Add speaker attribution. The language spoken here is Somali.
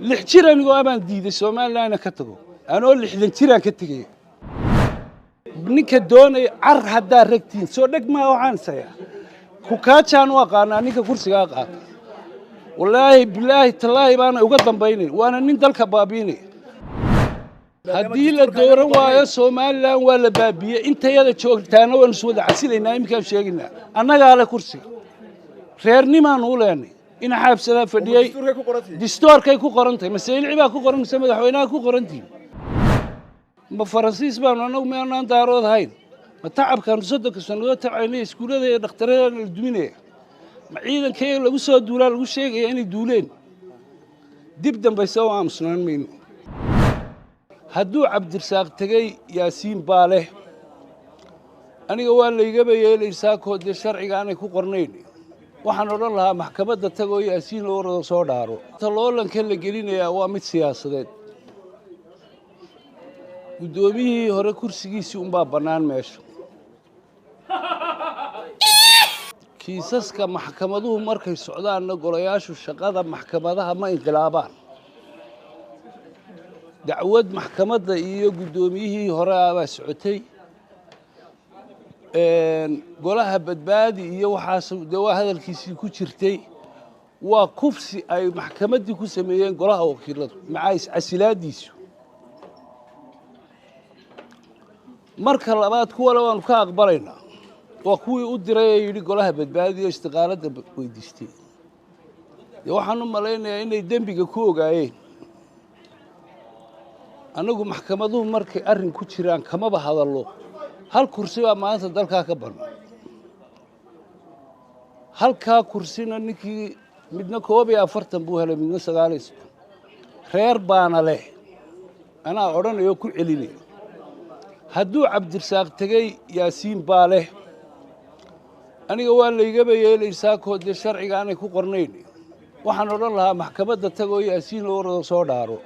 Speaker 1: 6 jir anigoo abaan diiday Somaliland ka tago, anoo 60 jiraan ka tegaya. Ninka doonaya car haddaa ragtiin soo dheg maa, waxaan isayaa kukaajaan u aqaanaa ninka kursigaa qaata. Wallaahi bilaahi tallaahi baana uga dambaynay, waana nin dalka baabiinaya. Haddii la dooran waayo Somaliland waa la baabiiyey. Intayada joogtaana waanu is wada casilaynaa. Iminkaan sheegaynaa, annagaa le kursiga, reernimaanu u leenay. Ina xaabsadaa fadhiyey, distoorkay ku qoran tahay. Masayilci baa ku qoran mise madaxweynaha ku qorantihin? Ma Faransiis baanu annagu? Miyaanaan daarood ahayn? Ma tacabkaanu 30-ka sannadood tabcaynay, iskuullada iyo dhakhtarada la duminaya, ma ciidankayaga lagu soo duulaa lagu sheegaya inay duuleen? Dib dambayse oo aamusnaan mayno. Hadduu Cabdirasaaq tegey, Yaasiin baa leh. Aniga waa laygaba yeelaysaa koo dee sharciga aanay ku qornayn. Waxaan odhan lahaa maxkamadda tagoo Yaasiin oo orado soo dhaaro. Taloolanka la gelinayaa waa mid siyaasadeed. Guddoomiyihii hore kursigiisii unbaa bannaan meesha. Kiisaska maxkamaduhu markay socdaanna golayaashu shaqada maxkamadaha ma inqilaabaan. Dacwad maxkamadda iyo guddoomiyihii hore abaa socotay, golaha badbaadi iyo waxaas dee waa hadalkiisii ku jirtay. Waa kufsi ay maxkamaddii ku sameeyeen golaha wakiiladu maca iscasilaadiisu. Marka labaad kuwale waanu ka aqbalaynaa, waa kuwii u diray ee yidhi golaha badbaadiyo istiqaaladda weydiistay. Dee waxaan u malaynayaa inay dembiga ku ogaayeen. Annagu maxkamaduhu markay arrin ku jiraan kamaba hadallo. Hal kursi baa maanta dalkaa ka bannaan, halkaa kursina ninkii midna 41 buu helay, midna 39. Reer baana leh, anaa odhanayoo ku celinaya. Hadduu Cabdirasaaq tegey, Yaasiin baa leh. Aniga waa laygaba yeelaysaa koo dee sharciga aanay ku qornayn. Waxaan odhan lahaa maxkamadda tagoo Yaasiin oo orado soo dhaaro.